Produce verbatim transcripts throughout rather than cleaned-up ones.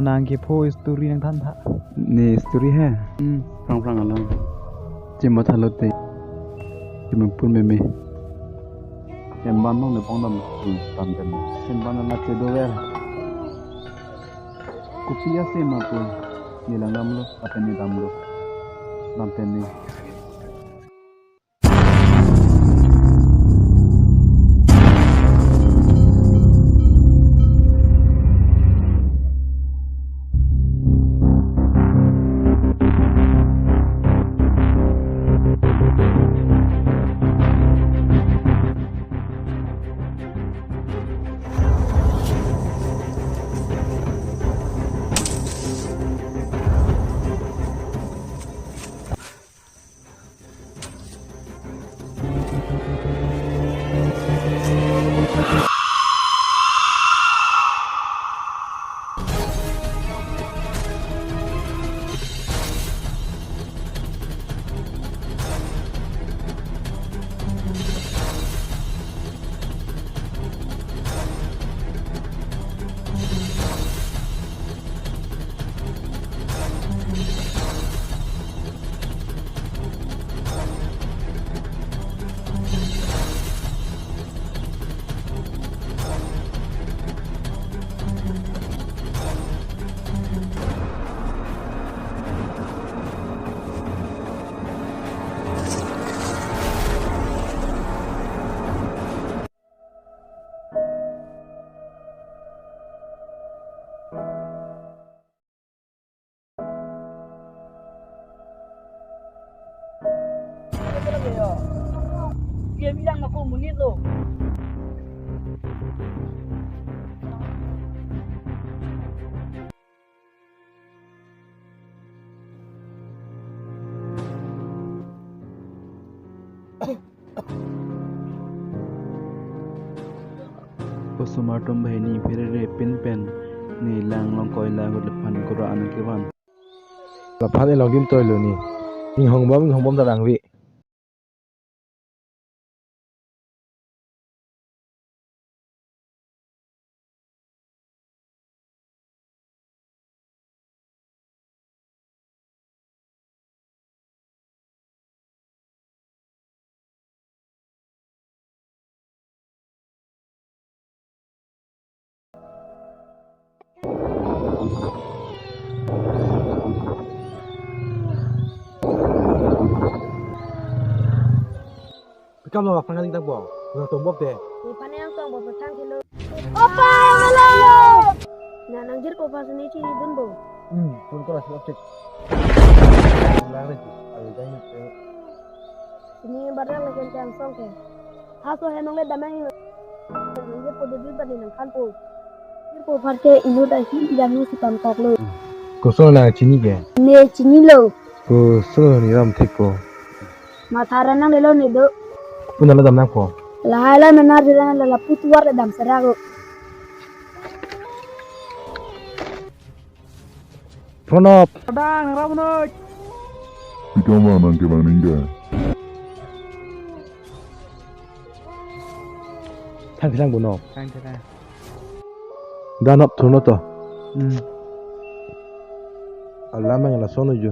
Nang kepho story nangthan tha. Ne story he? Hmm. Phrang phrang alam. Chematha lote. Chemapur meme. Hemban nong ne pongdam. Hmm, dampen. Hemban nang chedover. Kopi ase ma pu. Ne lang damlo, lapen ne damlo. Dampen ne. Dia bilang aku monyet lo. Osomar atum banghini pherere pinpen ne lang long koila ahut laphan kura an kevan. Laphan elong din toilo ne. Ning hongbom, ning hongbom ta langve. Kam lo aphan nangtangpo. Nangtongbom te. Ne aphan nangtongpo, pethang kilo. Opa, hello. Na nangjirpo aphan si ne chinidunpo. Hmm, phone call asip apcik. Lang re. Ayo, jangan. Chini barang lagi yang song ke. Haso henong le damang lo. Nangjirpo dodi bani nangthanpo. Jirpo aphan ke inut ahin damlo si pangkoklo. Koson nang chini ke? Ne chinilo. Koson ne ram thekpo. Matha ra nanglelo ne do. Puna la damnangpo. Lahai la menar jira la la putuar le dam sera ko. Pronop. Padang nang ramunoi. Pikam wa nang ke bang ningga. Thang kisang bunok. Thang kisang. Danop thuno to. Hmm. Alam yang lason uju.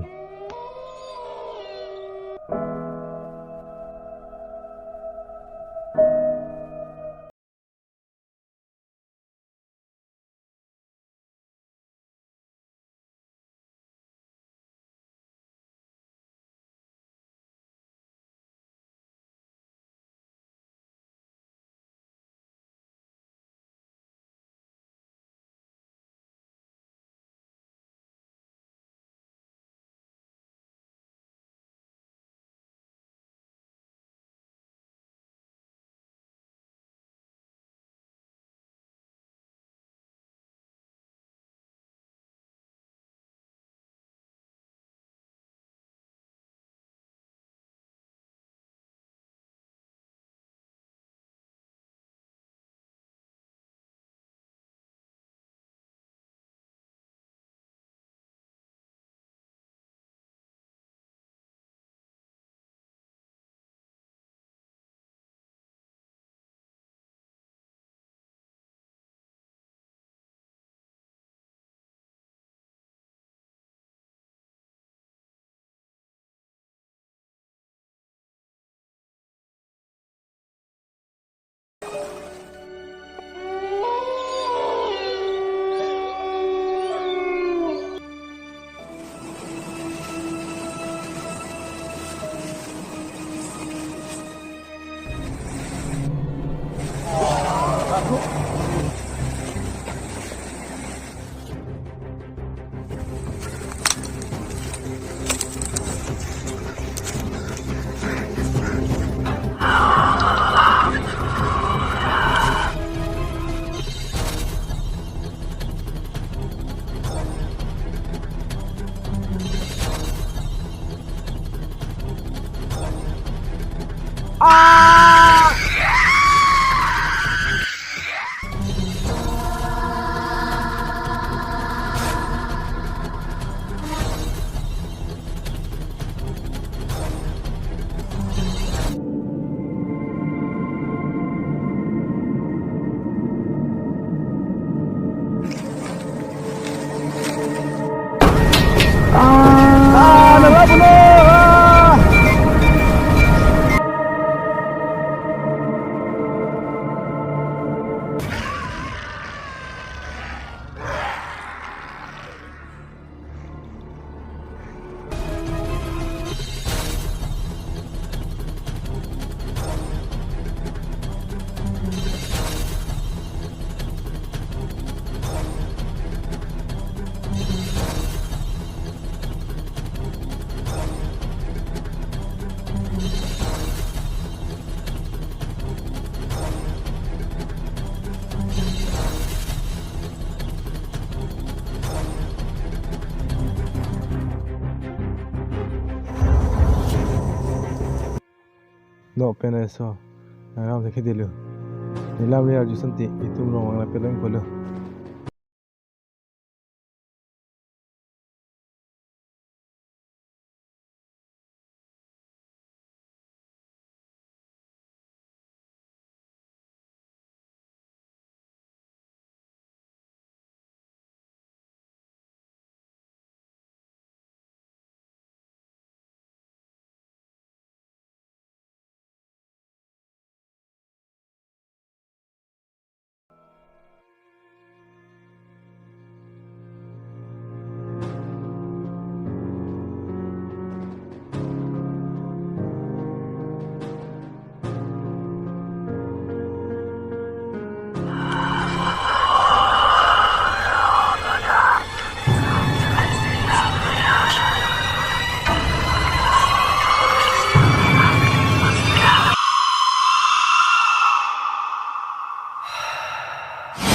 Ah! Ah, nanglapu no! Ah! No pen eso, nangram thekhe dilo. Nelam le arjuson ti, itum rong nangpelong pulo.